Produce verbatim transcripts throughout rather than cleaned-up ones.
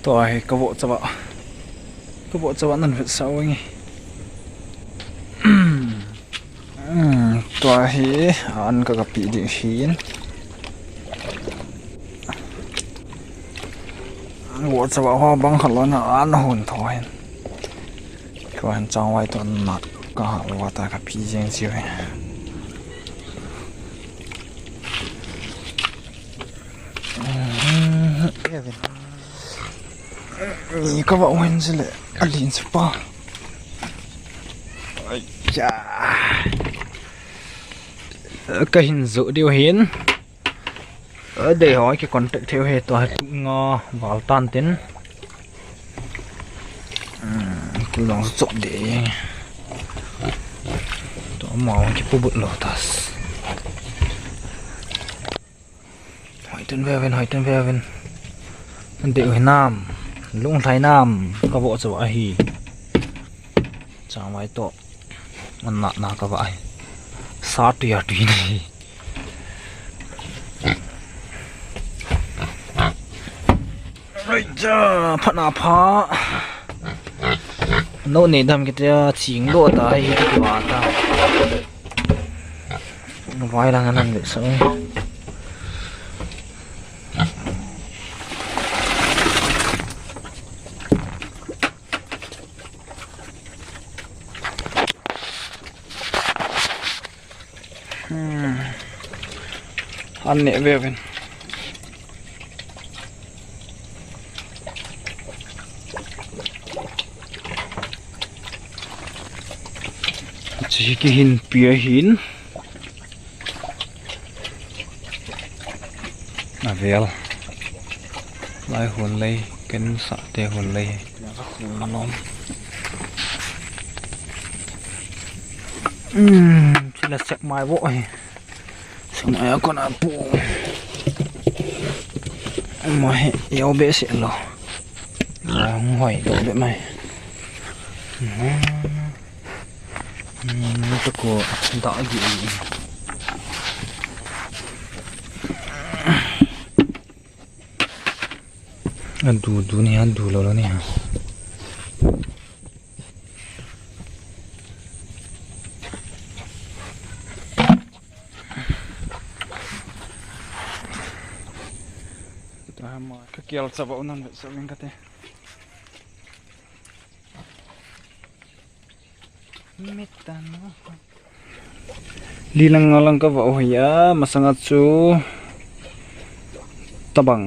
Tua hi ka vohcha va. Ka vohcha va nan vetsah u nge. Hmm, tua hi an ka, ka pi ding hin. Vohcha va ho bang khat lou na an hon tho hin. Tua hin changvai to na ka ha va ta ka pi jeng chiu hi. Ni ka va wen sile alin spa. Ai cha. Ka hin zo diu hin. Adei ho ki contact theu he to ha tu nga val tan tin. Hmm, ku long chop de. To ma ki pu but lo tas. Hoi tun ve ven, hoi tun ve ven. An dei u hinam, lunglhai nam, ka vohcha va ahi. Changvai to. An na na ka va ahi. Sa tui a tui ni. Oi cha, phat na pha. No ne dam kiti a ching lo ta hi ti va ta. Vai lang nan le so. Hmm. An ne ve ven. Chi ki hin pia hin. Avel. Lai hun lei, ken sa te hun lei. Malom. Hmm, sila sek mai vo hi. Sek mai a kona pu. Mai, yau be se lo. Hung hoi do be mai. Hmm. Hmm, to ko da gi. Adu, du ni, adu lo lo ni ha. Ka kial chava unan ve so min kate. Mitan. Li lang nga lang ka va hoi a, masanga chu tabang.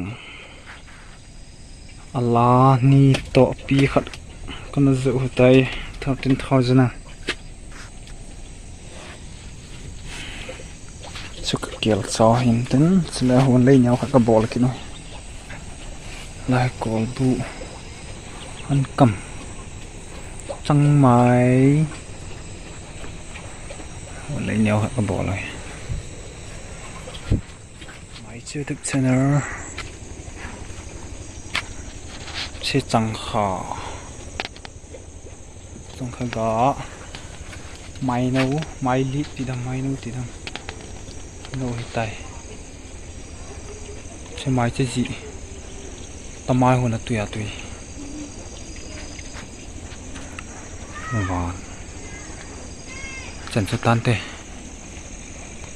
Ala ni to pi khat kana zu hu tai thirteen thousand a. Chu ka kial cha hin tin, sila hun lei neo khat ka bol kinu. Lai kol bu. An kam. Chang mai. Hun lei neo khat ka bol ai. My YouTube channel. Si chang kha. Chang kha ga. Mai no, mai li ti dam, mai no ti dam. No hi tai. Che mai che ji. Ta mai hon a tui a tui. Van. Chan chu tan te.